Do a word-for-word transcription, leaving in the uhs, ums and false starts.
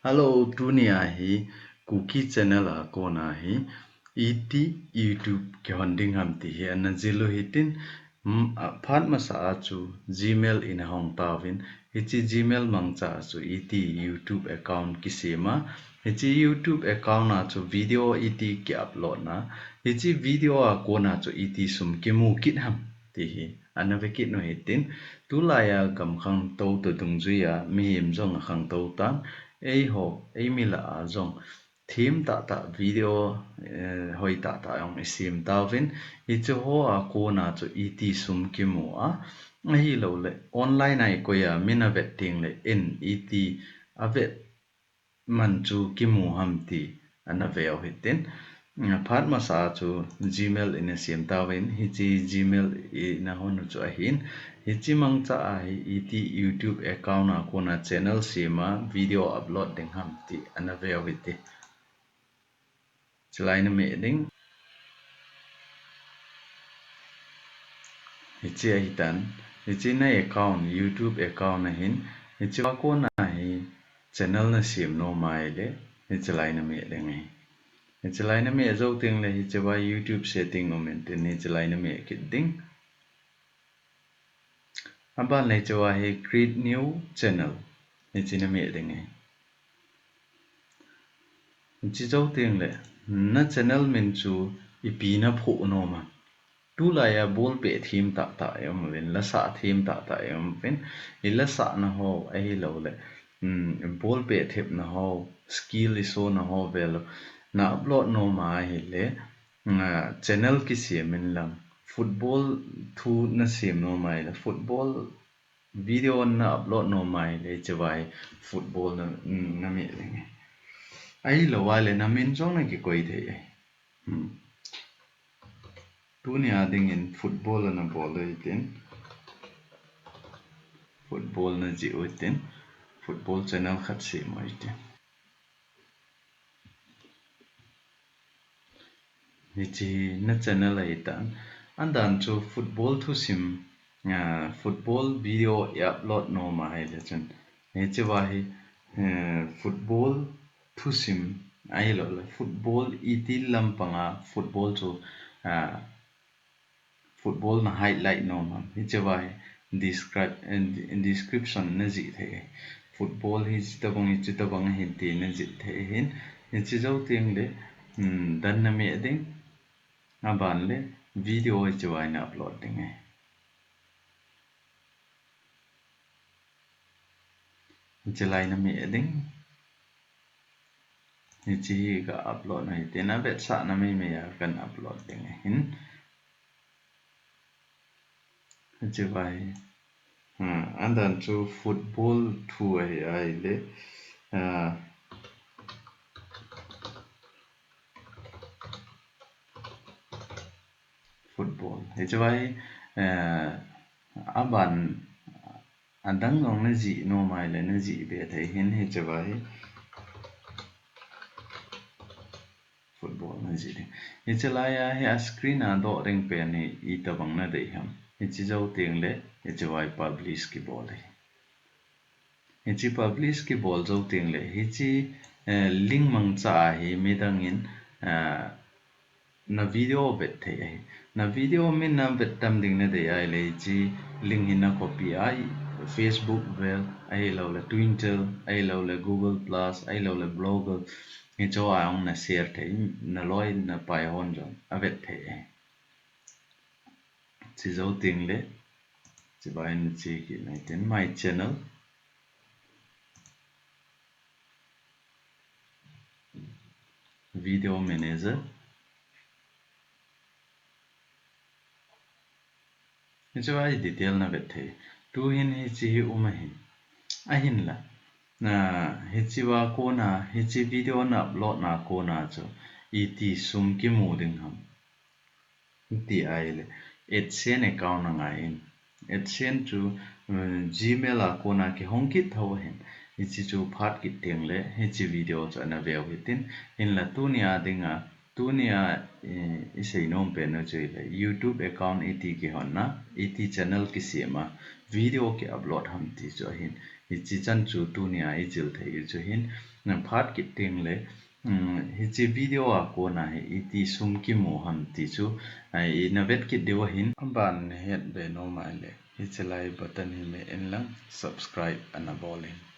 Hello, tunia hi Kuki channel a kona hi iti YouTube kihon ding ham ti hi ana jil u hitin, mm, a, phat masa a chu Gmail in ahong tauvin, hiche Gmail mangcha a chu iti YouTube account kisem a, hiche YouTube account a chu video iti ki upload na, hiche video a kona chu iti sum kimu kit ham ti hi ana ve kit u hitin, tulai a gam khangtou to dungjuia mihem jong akhangtou tan, eiho, eimi lah a jong them tahtah video, eh, hoi tahtah jong isem tauvin, hiche ho a kona chu iti sum kimu a, ahilouleh online a ikoi a min avet tengleh in iti avet man chu kimu ham ti ana ve u hitin. Phat masa a chu Gmail in asem tauvin, hiche Gmail in ahon u chu ahin, hiche mangcha a hi iti YouTube account a kona channel sem a video upload ding ham ti ana ve u hiti. Chulai na meh ding. Hiche ahitan, hiche na account, YouTube account ahin, hiche a kona hi channel nasem nom ahileh, hiche lai na meh ding ahi. Hiche lai na meh jou tengleh, hiche a YouTube setting um intin, hiche lai na meh kit ding. Aban le hiche a hi create new channel, hiche na meh ding ahi. Hiche jou tengleh, na channel min chu ipi na phoh nom a. Tulai a ball pet them tahtah i um uvin, la sah them tahtah i um uvin, i la sahna ho ahilouleh, um, ball pet thepna ho, skill i show na ho vel na upload nom ahileh, um, channel kisem in lang, football thu nasem nom ahileh, football video na upload nom ahileh, hiche a hi football na, na meh ding ahi. Ahilou ahileh, na min jong na kikoi thei ahi. Hmm. Tunia dingin football ana bol u hitin. Football na jih u hitin. Football channel khat sem u hitin. Hiche hi na channel ahitan. Adan chu football thusim, ah, football video i upload nom ahileh chun, hiche a hi, eh, football thusim ahilouleh, football iti lampang a football chu, ah, football na highlight nom ham. Hiche a hi describe, eh, description na jih thei. Football hi hitabang, hitabang ahin ti na jih thei ahin. Hiche jou tengleh, hmm, done na meh ding. Aban le video hiche a na upload ding ahi. Hiche lai na meh ding. Hiche hi ka upload na hitin, avetsahna meimei a kan upload ding ahin. Hiche a hi, ah, adan chu football thu ahi ahileh, ah, football. Hiche a hi, eh, aban adang jong na jih nom ahileh, na jih be thei ahin, hiche a hi football na jih ding. Hiche lai a hi a screen a doh ding pen hi itabang na dei ham. Hiche jou tengleh, hiche a hi publish kibol ahi. Hiche publish kibol jou tengleh, hiche, eh, link mangcha a hi midang in, eh, na video vet thei ahi. Na video min na vet tam ding na dei ahileh, hiche link hi na copy a, Facebook vel, ahilouleh Twitter, ahilouleh Google Plus, ahilouleh Blogger, hiche a jong na share thei, na loi na pai hon jong avet thei ahi. Hiche jou tengleh, hiche a hin hiche kit na hitin, My Channel, Video Manager. Hiche a hi detail na vet thei. Tuhin hiche hi um ahin. Ahinla, na, hiche a kona, hiche video na upload na kona chu iti sum kimu ding ham ti ahileh, AdSense account na ngai in. AdSense chu, um, Gmail a kona kihong kit thou ahin. Hiche chu phat kit tengleh, hiche video chu ana ve u hitin. Hinla tunia dinga, Tunia i, i seinom pen u chu ahile YouTube account iti kihonna, iti channel kisem a, video ki upload ham ti chu ahin. Hichi chan chu tunia i jil thei u chu ahin. Phat kit teng le, um, hichi video a kona hi iti sum kimu ham ti chu, a, i na vet kit diu ahin. Aban het be nom ahile, hichi lai button hi me in lang subscribe ana bol in.